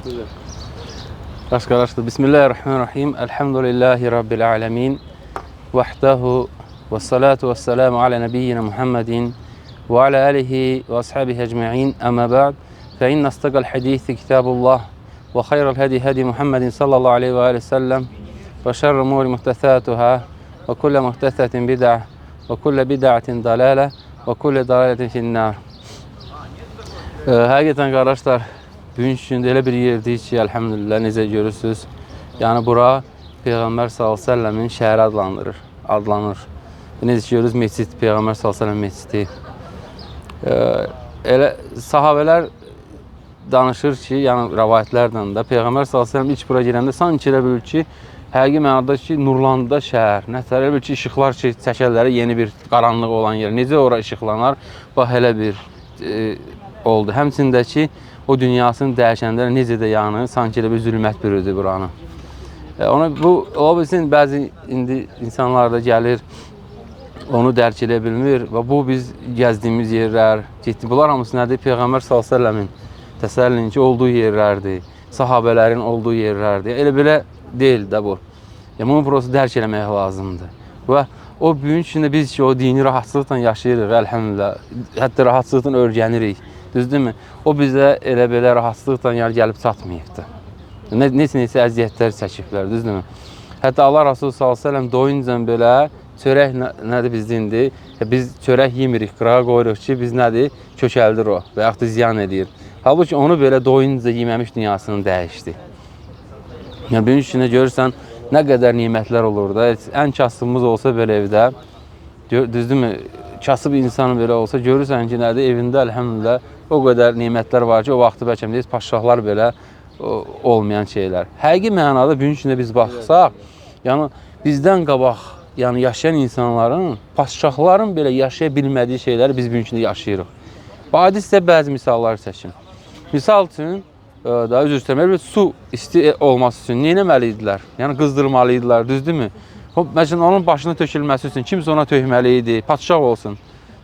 Bismillah. Qardaşlar, Bismillahirrahmanirrahim. Elhamdülillahi Rabbil alemin. Vahdahu ve salatu ve selamu ala nebiyyina Muhammedin ve ala alihi ve ashabihi ecma'in. Amma ba'd. Fe inne astakal hadisi kitabullah ve hayral hedi hedi Muhammedin sallallahu aleyhi ve aleyhi ve sellem ve şerrü umuri muhtesatuhâ ve kulle muhtesatin bid'a ve kulle bid'atin dalale ve kulle dalaletin finnâr. Həqiqətən qardaşlar, bugünkü gündə elə bir yerdir ki, əlhəmdülillah, necə görürsünüz. Yəni bura Peyğəmbər sallallahu əleyhi və səlləmin şəhəri adlanır. Necə görürüz, məscid, Peyğəmbər sallallahu əleyhi və səlləm məscidi. Elə sahabələr danışır ki, yəni rəvayətlərlə də Peyğəmbər sallallahu əleyhi və səlləm ilk bura girəndə sanki elə bilir ki, həqiqi mənada ki, nurlandı da şəhər. Nətər elə bilir ki, işıqlar ki, çəkərlərə yeni bir qaranlıq olan yer. Necə ora işıqlanar? Bax elə bir oldu. Həmçinin də ki, o dünyasını dəyişəndə necə də yəni sanki elə bir zülmət bürüdü buranı. Ona bu ola bilsin bəzi indi insanlar da gəlir onu dərk edə bilmir və bu biz gəzdiyimiz yerlər, getdi. Bunlar hamısı nədir? Peyğəmbər sallallahu əleyhi və səlləmin təsəvvür ki, olduğu yerlərdir, sahabələrin olduğu yerlərdir. Elə belə deyil də bu. Yəni bunu prosta dərk eləmək lazımdır. Və o bugünkü gündə biz ki, o dini rahatçılıqla yaşayırıq, əlhəmdülillah. Hətta rahatçılıqla öyrənirik. Düzdürmü? O bizə elə belə rahatçılıqla yəni gəlib çatmayıbdır. Neçə əziyyətlər çəkiblər, düzdürmü? Hətta Allah Rasulü sallallahu əleyhi və səlləm doyunca belə çörək nədir bizdə indi? Biz çörək yemirik, qırağa qoyuruq ki, biz nədir? Kökəldir o və yaxud da ziyan edir. Halbuki onu belə doyunca yeməmiş dünyasını dəyişdi. Yəni bugünkü gündə görürsən nə qədər nemətlər olur da. Ən kasıbımız olsa belə evdə, düzdürmü? Kasıb insan belə olsa görürsən ki, nədir? Evində əlhəmdülillah o qədər nemətlər var ki, o vaxtı bəlkə deyir, padşahlar belə olmayan şeylər. Həqiqi mənada bugünkü gündə biz baxsaq, yəni bizdən qabaq, yəni yaşayan insanların, padşahların belə yaşaya bilmədiyi şeyləri biz bugünkü gündə yaşayırıq. Adi sizə bəzi misallar çəkim. Misal üçün, daha üzr istəyirəm, su isti olması üçün nə etməli idilər? Yəni qızdırmalı idilər, düzdürmü? Məsələn, onun başına tökülməsi üçün kimsə ona tökməli idi, padşah olsun.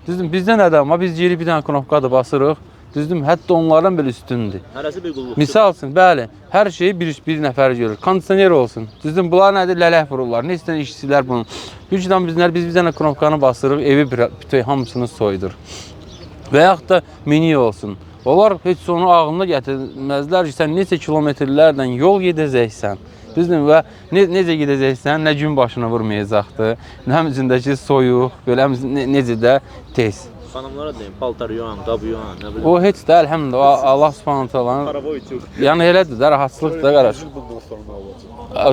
Düzdürmü? Bizdə nədir? Amma biz geri bir dənə knopka da basırıq. Düzdürmü? Hətta onlardan belə üstündür. Hərəsi bir qulluqçu. Misal üçün, bəli, hər şeyi bir nəfər görür. Kondisioner olsun. Düzdürmü? Bunlar nədir? Lələk vururlar. Neçə dənə işçilər bunun. Bir dənə biz bir dənə knopkanı basırıq, evi bütün hamısını soyudur. Və yaxud da mini olsun. Onlar heç onu ağlına gətirməzlər ki, sən neçə kilometrlərlə yol gedəcəksən. Düzdürmü? Və necə gedəcəksən, nə gün başına vurmayacaqdır, həmçinin ki, soyuq, belə necə də tez. Xanımlara deyim, paltar yuyan, qab yuyan, nə bilim. O heç də əlhəmdülillah, Allah Subhanahu taalanın. Yəni elədir də, rahatçılıqdır da qardaş.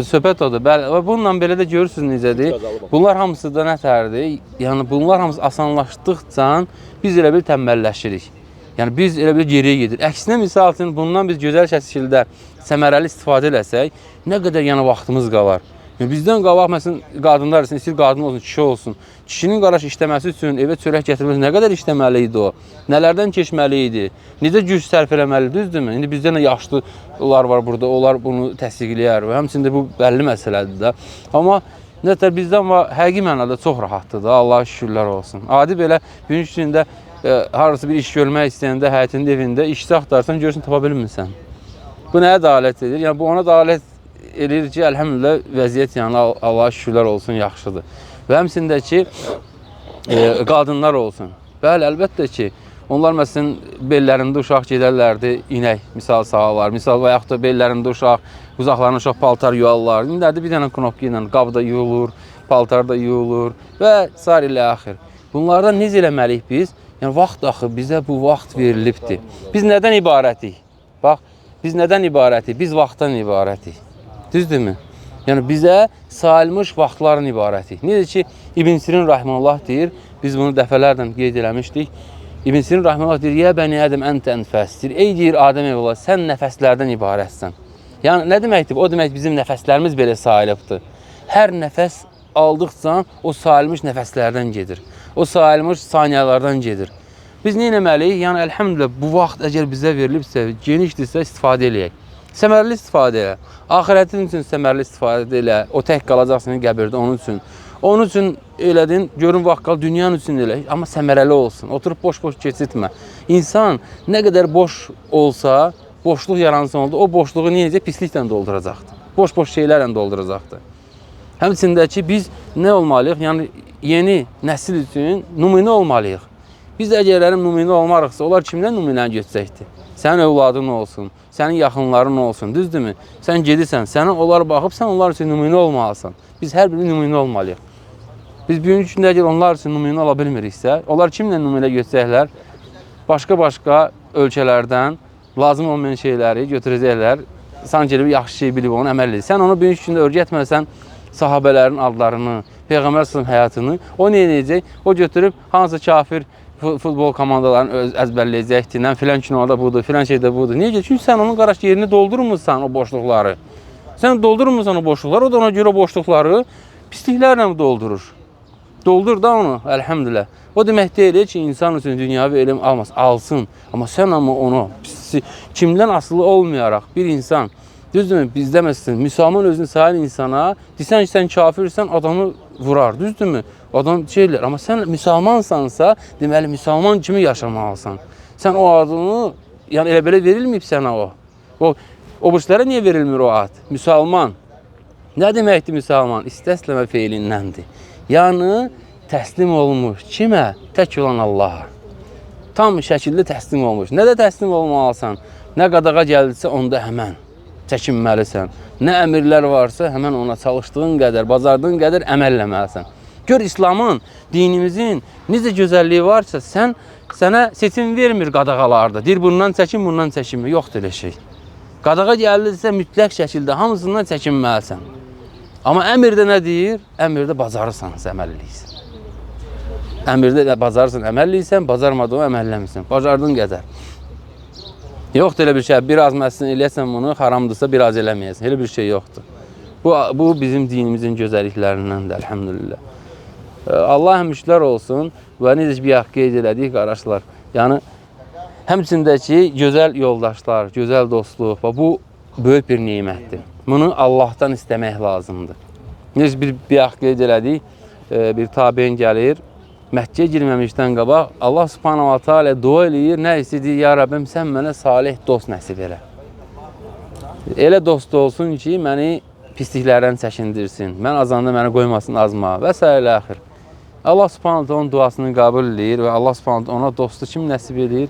Söhbət odur. Bəli, və bununla belə də görürsünüz necədir. Bunlar hamısı da nətərdir? Yəni bunlar hamısı asanlaşdıqca biz elə bir tənbəlləşirik. Yəni biz elə bir geriyə gedirik. Əksinə misal üçün bundan biz gözəl şəkildə səmərəli istifadə eləsək, nə qədər yəni vaxtımız qalar. Yəni bizdən qabaq məsələn qadınlar üçün istəyir qadın olsun, kişi olsun. Kişinin qardaş işləməsi üçün, evə çörək gətirməsi üçün nə qədər işləməli idi o? Nələrdən keçməli idi? Necə güc sərf eləməli, düzdürmü? İndi bizdən də yaşlılar var burada, onlar bunu təsdiqləyər və həmçinin də bu bəlli məsələdir də. Amma nətər bizdən var, həqiqi mənada çox rahatdır da, Allaha şükürlər olsun. Adi belə bugünkü gündə harası bir iş görmək istəyəndə həyətində, evində işçi axtarsan, görürsən tapa bilmirsən. Bu nəyə dəlalət edir? Yəni bu ona dəlalət edir ki, əlhəmdülillah vəziyyət yəni Allaha şükürlər olsun yaxşıdır. Və həmçinin də ki, qadınlar olsun. Bəli, əlbəttə ki, onlar məsələn bellərində uşaq gedərlərdi, inək misal sağarlar, misal və yaxud da bellərində uşaq, uzaqlarına uşaq paltar yuvarlar. İndi bir dənə knopka ilə qab da yuyulur, paltar da yuyulur və sair ilə axir. Bunlardan necə eləməliyik biz? Yəni vaxt axı bizə bu vaxt verilibdir. Biz nədən ibarətik? Bax, biz nədən ibarətik? Biz vaxtdan ibarətik. Düzdürmü? Yəni bizə sayılmış vaxtların ibarətik. Necə ki İbn Sirin rahimehullah deyir, biz bunu dəfələrlə qeyd eləmişdik. İbn Sirin rahimehullah deyir: "Ya bəni Ədəm əntə ənfəs." Deyir: "Ey deyir Adəm evladı, sən nəfəslərdən ibarətsən." Yəni nə deməkdir? O demək bizim nəfəslərimiz belə sayılıbdır. Hər nəfəs aldıqca o sayılmış nəfəslərdən gedir. O sayılmış saniyələrdən gedir. Biz nə etməliyik? Yəni əlhəmdülillah bu vaxt əgər bizə verilibsə, genişdirsə istifadə eləyək. Səmərəli istifadə elə. Axirətin üçün səmərəli istifadə elə. O tək qalacaqsın qəbirdə onun üçün. Onun üçün elədin, görün vaxt qal, dünyanın üçün elə. Amma səmərəli olsun. Oturub boş-boş keçirtmə. İnsan nə qədər boş olsa, Boşluq yaransın oldu. O boşluğu nə edəcək? Pisliklə dolduracaqdır. Boş-boş şeylərlə dolduracaqdır. Həmçində ki, biz nə olmalıyıq? Yəni yeni nəsil üçün nümunə olmalıyıq. Biz əgərlərim nümunə olmarıqsa, onlar kimdən nümunəni götürəcəkdir? Sənin övladın olsun, sənin yaxınların olsun, düzdürmü? Sən gedirsən, sənə onlar baxıb, sən onlar üçün nümunə olmalısan. Biz hər biri nümunə olmalıyıq. Biz bugünkü gündə əgər onlar üçün nümunə ola bilmiriksə, onlar kimlə nümunə götürəcəklər? Başqa-başqa ölkələrdən lazım olmayan şeyləri götürəcəklər. Sanki elə bir yaxşı şey bilib onu əməl edir. Sən onu bugünkü gündə öyrətməsən sahabələrin adlarını, Peyğəmbər sallallahu həyatını, o nə edəcək? O götürüb hansı kafir futbol komandalarını öz əzbərləyəcəkdir. Nə filan kinoda budur, filan şeydə budur. Niyə? Çünki sən onun qaraş yerini doldurmursan o boşluqları. Sən doldurmursan o boşluqları, o da ona görə o boşluqları pisliklərlə doldurur. Doldur da onu, əlhəmdülillah. O demək deyil ki, insan üçün dünyavi elm almaz, alsın. Amma sən amma onu pis, kimdən asılı olmayaraq bir insan, düzdürmü? Biz deməsin, müsəlman özünü sayan insana desən ki, sən kafirsən, adamı vurar, düzdürmü? Adam şey eləyər. Amma sən müsəlmansansa, deməli müsəlman kimi yaşamalısan. Sən o adını, yəni elə belə verilməyib sənə o. O birisilərə niyə verilmir o ad? Müsəlman. Nə deməkdir müsəlman? İstəsləmə feilindəndir. Yəni təslim olmuş kimə? Tək olan Allaha. Tam şəkildə təslim olmuş. Nə də təslim olmalısan? Nə qadağa gəldirsə onda həmən çəkinməlisən. Nə əmirlər varsa həmən ona çalışdığın qədər, bacardığın qədər əməl eləməlisən. Gör İslamın, dinimizin necə gözəlliyi varsa, sənə seçim vermir qadağalarda. Deyir bundan çəkin, bundan çəkinmə. Yoxdur elə şey. Qadağa gəldirsə mütləq şəkildə hamısından çəkinməlisən. Amma əmirdə nə deyir? Əmirdə bacarırsan, əməl eləyirsən. Əmirdə də bacarırsan, əməl eləyirsən, bacarmadığını əməl eləmirsən. Bacardığın qədər. Yoxdur elə bir şey, biraz məsələn eləyəsən bunu, haramdırsa biraz eləməyəsən. Elə bir şey yoxdur. Bu bizim dinimizin gözəlliklərindəndir, əlhəmdülillah. Allah həmişlər olsun və necə ki, bir haqq qeyd elədik, qardaşlar. Yəni, həmçində ki, gözəl yoldaşlar, gözəl dostluq və bu böyük bir nemətdir. Bunu Allahdan istəmək lazımdır. Necə bir haqq qeyd elədik, bir tabein gəlir, Məkkəyə girməmişdən qabaq Allah Subhanahu va Taala dua eləyir, nə istəyir? Ya Rəbbim, sən mənə salih dost nəsib elə. Elə dost olsun ki, məni pisliklərdən çəkindirsin, mən azanda məni qoymasın azmağa və s. axir. Allah Subhanahu taala onun duasını qəbul eləyir və Allah Subhanahu taala ona dostu kim nəsib eləyir?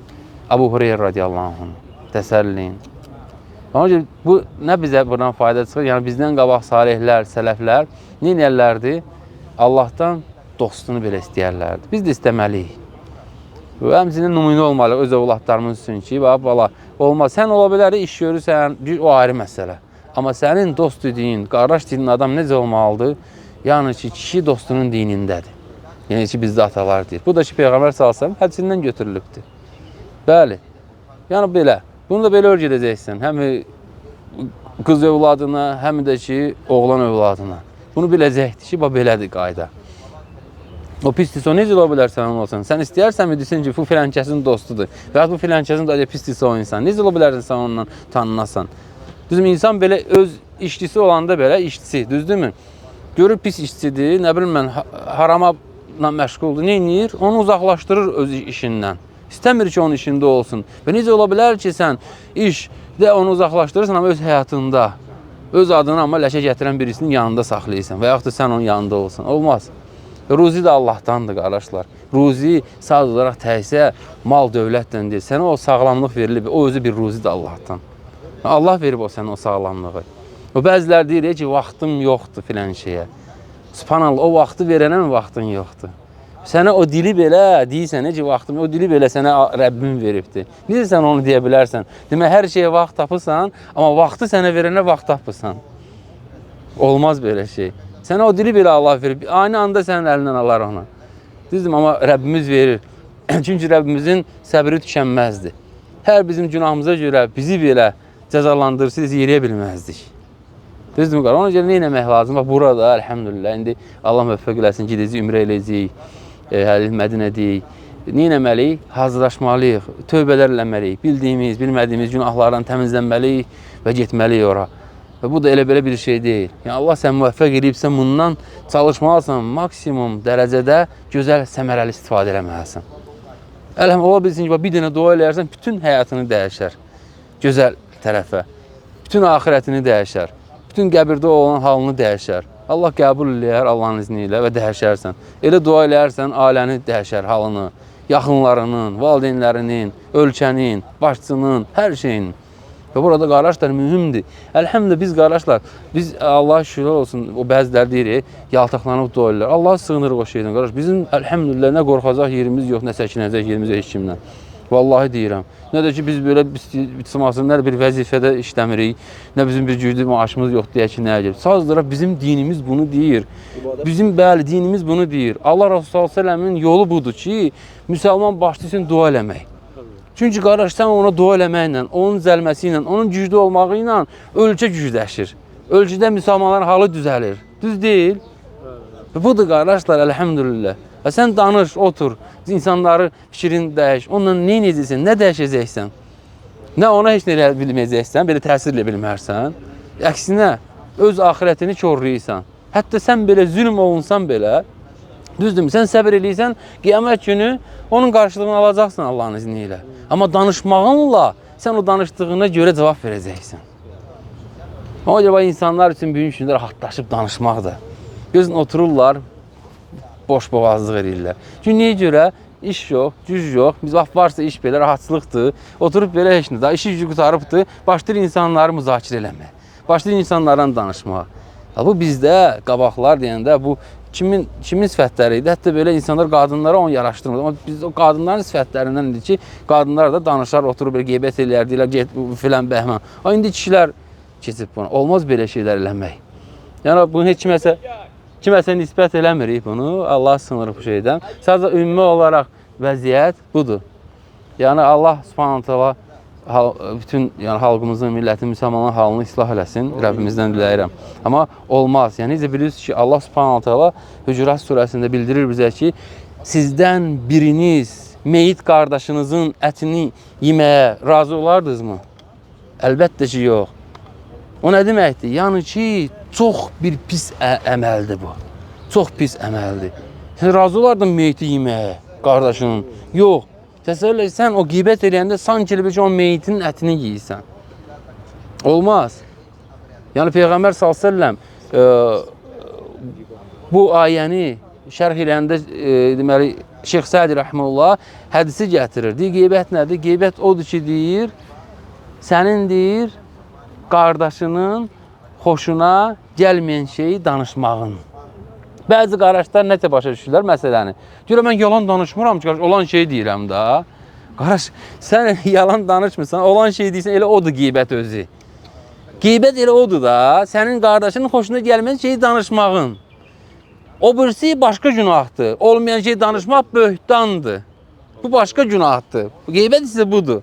Əbu Hüreyrə radiyallahu anh. Təsəlli eləyin. Ona görə bu nə bizə buradan fayda çıxır? Yəni bizdən qabaq salihlər, sələflər nə edərlərdi? Allahdan dostunu belə istəyərlərdi. Biz də istəməliyik. Və həmçinin nümunə olmalıyıq öz övladlarımız üçün ki, bax bala, olmaz. Sən ola bilər iş görürsən, bir o ayrı məsələ. Amma sənin dost dediyin, qardaş dediyin adam necə olmalıdır? Yəni ki, kişi dostunun dinindədir. Yəni ki, bizdə atalar deyir. Bu da ki, Peyğəmbər sallallahu əleyhi və səlləm hədisindən götürülübdür. Bəli. Yəni belə. Bunu da belə öyrədəcəksən. Həm qız övladına, həm də ki, oğlan övladına. Bunu biləcəkdir ki, bax belədir qayda. O pisdirsə, o necə ola bilər sənin olsan? Sən istəyərsənmi desin ki, bu filankəsin dostudur və ya bu filankəsin da pisdirsə o insan. Necə ola bilərsən sən onunla tanınasan? Düzdürmü? İnsan belə öz işçisi olanda belə işçisi, düzdürmü? Görür pis işçidir, nə bilim mən harama məşğuldur. Nə edir? Onu uzaqlaşdırır öz işindən. İstəmir ki, onun işində olsun. Və necə ola bilər ki, sən işdə onu uzaqlaşdırırsan, amma öz həyatında, öz adını amma ləkə gətirən birisinin yanında saxlayırsan və yaxud da sən onun yanında olsan. Olmaz. Ruzi də Allahdandır, qardaşlar. Ruzi sadəcə olaraq təkcə mal dövlətlə deyil. Sənə o sağlamlıq verilib, o özü bir ruzi də Allahdan. Allah verib o sənə o sağlamlığı. O bəzilər deyir ki, vaxtım yoxdur filan şeyə. Subhanallah, o vaxtı verənə mi vaxtın yoxdur? Sənə o dili belə deyirsən ki, vaxtım, o dili belə sənə Rəbbim veribdir. Necə sən onu deyə bilərsən? Demək, hər şeyə vaxt tapırsan, amma vaxtı sənə verənə vaxt tapırsan. Olmaz belə şey. Sənə o dili belə Allah verib. Aynı anda sənin əlindən alar onu. Düzdür, amma Rəbbimiz verir. Çünki Rəbbimizin səbri tükənməzdir. Hər bizim günahımıza görə bizi belə cəzalandırsa, biz yeriyə bilməzdik. Düzdürmü? Ona görə nə etmək lazım? Bax, burada, əlhəmdülillah, indi Allah müvəffəq eləsin, gedəcəyik, ümrə eləyəcəyik, hələ Mədinədəyik. Nə etməliyik? Hazırlaşmalıyıq, tövbələr eləməliyik, bildiyimiz, bilmədiyimiz günahlardan təmizlənməliyik və getməliyik ora. Və bu da elə belə bir şey deyil. Yəni Allah sən müvəffəq eləyibsə, bundan çalışmalısan, maksimum dərəcədə gözəl, səmərəli istifadə eləməlisən. Əlhəm, ola bilsin ki, bir dənə dua eləyərsən, bütün həyatını dəyişər. Gözəl tərəfə. Bütün axirətini dəyişər. Bütün qəbirdə olan halını dəyişər. Allah qəbul eləyər Allahın izni ilə və dəyişərsən. Elə dua eləyərsən, ailəni dəyişər halını, yaxınlarının, valideynlərinin, ölkənin, başçının, hər şeyin. Və burada qardaşlar mühümdür. Əlhəmdülillah biz qardaşlar, biz Allaha şükürlər olsun, o bəziləri deyir, yaltaqlanıb dua eləyirlər. Allaha sığınırıq o şeydən qardaş. Bizim əlhəmdülillah nə qorxacaq yerimiz yox, nə çəkinəcək yerimiz heç kimdən. Vallahi deyirəm. Nə də ki biz belə çıxmasın, nə də bir vəzifədə işləmirik, nə bizim bir güclü maaşımız yox deyə ki, nəyə gəlib. Sadəcə bizim dinimiz bunu deyir. Bizim bəli dinimiz bunu deyir. Allah Resulü sallallahu əleyhi və səlləmin yolu budur ki, müsəlman başlasın dua eləmək. Çünki qardaş sən ona dua eləməklə, onun düzəlməsi ilə, onun güclü olmağı ilə ölkə gücləşir. Ölkədə müsəlmanların halı düzəlir. Düz deyil? Budur qardaşlar, əlhəmdülillah. Və sən danış, otur, insanları fikrin dəyiş. Onunla nə edəcəksən, nə dəyişəcəksən? Nə ona heç nə elə bilməyəcəksən, belə təsir elə bilmərsən. Əksinə, öz axirətini korlayırsan. Hətta sən belə zülm olunsan belə, düzdürmü? Sən səbir eləyirsən, qiyamət günü onun qarşılığını alacaqsan Allahın izni ilə. Amma danışmağınla sən o danışdığına görə cavab verəcəksən. Ona görə insanlar üçün bugünkü gündə rahatlaşıb danışmaqdır. Gözün otururlar, boş boğazlıq eləyirlər. Çünki niyə görə? İş yox, güc yox, biz vaxt varsa iş belə rahatçılıqdır. Oturub belə heç nə, daha işi gücü qurtarıbdır, başlayır insanları müzakirə eləməyə, başlayır insanlarla danışmağa. Ya bu bizdə qabaqlar deyəndə bu kimin sifətləri idi? Hətta belə insanlar qadınlara onu yaraşdırmır. Amma biz o qadınların sifətlərindən idi ki, qadınlar da danışar, oturub belə qeybət eləyər, deyirlər get filan bəhman. A indi kişilər keçib buna. Olmaz belə şeylər eləmək. Yəni bunu heç kiməsə nisbət eləmirik bunu. Allah sınırıq bu şeydən. Sadəcə ümumi olaraq vəziyyət budur. Yəni Allah Subhanahu taala bütün yəni xalqımızın, millətin, müsəlmanların halını islah eləsin. Rəbbimizdən diləyirəm. Amma olmaz. Yəni necə bilirsiniz ki, Allah Subhanahu taala Hücurat surəsində bildirir bizə ki, sizdən biriniz meyit qardaşınızın ətini yeməyə razı olardınızmı? Əlbəttə ki, yox. O nə deməkdir? Yəni ki, çox bir pis əməldir bu. Çox pis əməldir. Sən razı olardın meyiti yeməyə qardaşının? Yox. Təsəvvür et, sən o qeybət eləyəndə sanki elə bil ki, o meyitin ətini yeyirsən. Olmaz. Yəni Peyğəmbər sallallahu əleyhi və səlləm bu ayəni şərh eləyəndə deməli Şeyx Sədi rəhməhullah hədisi gətirir. Deyir, qeybət nədir? Qeybət odur ki, deyir, sənin deyir, qardaşının xoşuna gəlməyən şeyi danışmağın. Bəzi qardaşlar necə başa düşürlər məsələni? Deyirəm, mən yalan danışmıram ki, qardaş, olan şeyi deyirəm da. Qardaş, sən yalan danışmırsan, olan şeyi deyirsən, elə odur qeybət özü. Qeybət elə odur da, sənin qardaşının xoşuna gəlməyən şeyi danışmağın. O birisi başqa günahdır. Olmayan şeyi danışmaq böhtandır. Bu başqa günahdır. Qeybət isə budur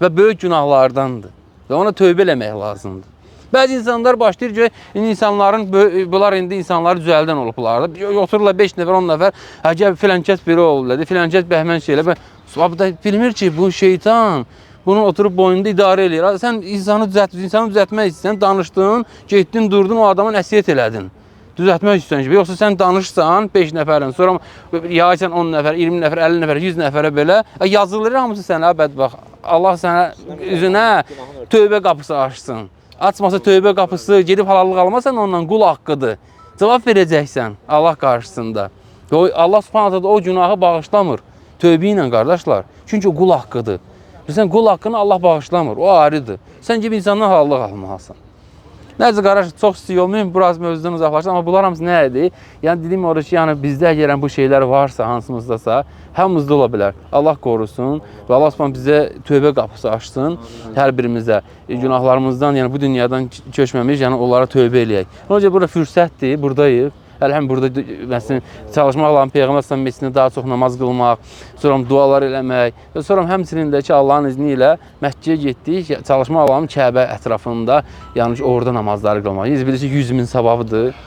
və böyük günahlardandır. Və ona tövbə eləmək lazımdır. Bəzi insanlar başlayır ki, insanların, bunlar indi insanları düzəldən olublar. Otururlar 5 nəfər, 10 nəfər, hə, gəl filan kəs biri olub, filan kəs bəhmən şey elə. Bu da bilmir ki, bu şeytan bunu oturub boynunda idarə eləyir. Sən insanı düzəltmək istəyirsən, danışdın, getdin, durdun, o adama nəsihət elədin. Düzəltmək istəyirsən ki, yoxsa sən danışsan 5 nəfərin, sonra yaysan 10 nəfər, 20 nəfər, 50 nəfər, 100 nəfərə belə, yazılır hamısı sənə, bədbəxt. Allah sənə üzünə tövbə qapısı açsın. Açmasa tövbə qapısı, gedib halallıq almasan ondan qul haqqıdır. Cavab verəcəksən Allah qarşısında. Allah Subhanahu taala o günahı bağışlamır. Tövbə ilə qardaşlar. Çünki o qul haqqıdır. Bilirsən, qul haqqını Allah bağışlamır. O ayrıdır. Sən gibi insandan halallıq almalısan. Nəsə qardaş, çox isti olmayım, biraz mövzudan uzaqlaşdım, amma bunlar hamısı nə idi? Yəni dediyim odur ki, yəni bizdə əgər bu şeylər varsa, hansımızdasa, hamımızda ola bilər. Allah qorusun və Allah Subhanahu bizə tövbə qapısı açsın hər birimizə. Günahlarımızdan, yəni bu dünyadan köçməmiş, yəni onlara tövbə eləyək. Ona görə burada fürsətdir, buradayıq. Əlhəm burada məsələn çalışmaq lazım, Peyğəmbər sallallahu əleyhi və səlləm daha çox namaz qılmaq, sonra dualar eləmək və sonra həmçinin də ki Allahın izni ilə Məkkəyə getdik, çalışmaq lazım Kəbə ətrafında, yəni ki orada namazları qılmaq. Necə bilirsiniz 100 min savabıdır.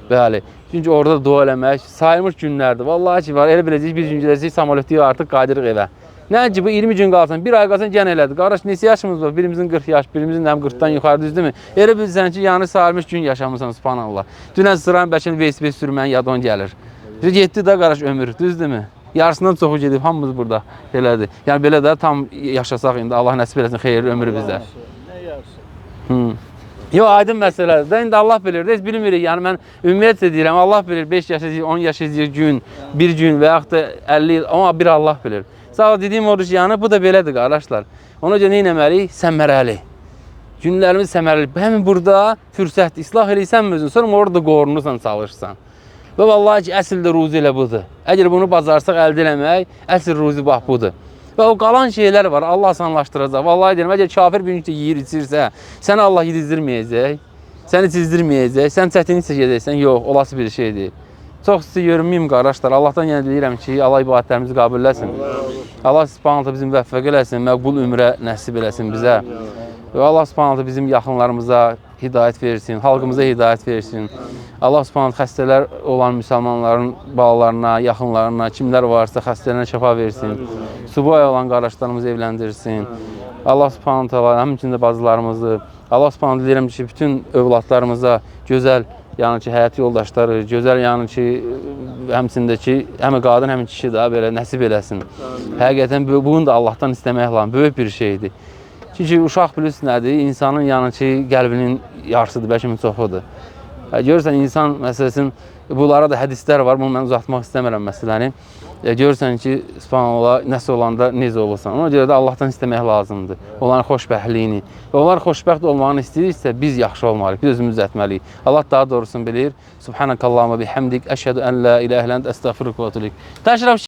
Bəli. Çünki orada dua eləmək sayılmış günlərdir. Vallahi ki var, elə biləcəyik bir gün gedəcəyik, samolyotda artıq qayıdırıq evə. Nə ki bu 20 gün qalsan, bir ay qalsan yenə elədir. Qardaş neçə yaşımız var? Birimizin 40 yaş, birimizin də 40-dan yuxarı, düzdürmü? Elə bilirsən ki, yəni sayılmış gün yaşamısan, subhanallah. Dünən sıran bəlkə velosiped sürməyin yadon gəlir. Getdi də qardaş ömür, düzdürmü? Yarısından çoxu gedib, hamımız burada elədir. Yəni belə də tam yaşasaq indi Allah nəsib eləsin xeyirli ömrü bizə. Nə yarısı? Yox, aydın məsələdir. də. İndi Allah bilir də, heç bilmirik. Yəni mən ümumiyyətcə deyirəm, Allah bilir 5 yaşayacaq, 10 yaşayacaq gün, bir gün və yaxud da 50 il, amma bir Allah bilir. Sadəcə dediyim odur ki, yəni bu da belədir qardaşlar. Ona görə nə etməliyik? Səmərəli. Günlərimiz səmərəli. Həmin burada fürsət islah eləyirsən özünü, sonra orada qorunursan, çalışırsan. Və vallahi ki, əsl də ruzi elə budur. Əgər bunu bacarsaq əldə eləmək, əsl ruzi bax budur. Və o qalan şeylər var, Allah asanlaşdıracaq. Vallahi deyirəm, əgər kafir bir gün yeyir, içirsə, səni Allah yedizdirməyəcək, səni çizdirməyəcək, sən çətinlik çəkəcəksən, yox, olası bir şeydir. Çox sizi görməyim qardaşlar. Allahdan yenə diləyirəm ki, Allah ibadətlərimizi qəbul eləsin. Allah Subhanahu taala bizi müvəffəq eləsin, məqbul ümrə nəsib eləsin bizə. Və Allah Subhanahu taala bizim yaxınlarımıza hidayət versin, xalqımıza hidayət versin. Allah Subhanahu xəstələr olan müsəlmanların balalarına, yaxınlarına, kimlər varsa xəstələrinə şəfa versin. Subay olan qardaşlarımızı evləndirsin. Allah Subhanahu taala həmçinin də bacılarımızı, Allah Subhanahu diləyirəm ki, bütün övladlarımıza gözəl, yəni ki, həyat yoldaşları, gözəl, yəni ki, həmçinin də ki, həm qadın, həm kişi də belə nəsib eləsin. Həqiqətən bunu da Allahdan istəmək lazım, böyük bir şeydir. Çünki uşaq bilirsiniz nədir? İnsanın yəni ki, qəlbinin yarısıdır, bəlkə də çoxudur. Görürsən insan məsələn bunlara da hədislər var. Bunu mən uzatmaq istəmirəm məsələni. Görürsən ki, subhanallah, nəsə olanda necə olursan. Ona görə də Allahdan istəmək lazımdır. Onların xoşbəxtliyini. Və onlar xoşbəxt olmağını istəyirsə, biz yaxşı olmalıyıq. Biz özümüzü düzəltməliyik. Allah daha doğrusunu bilir. Subhanakallahumma bihamdik. Əşhədu ən la ilahe illə ente əstəğfiruke və etûbü ileyk. Təşrif.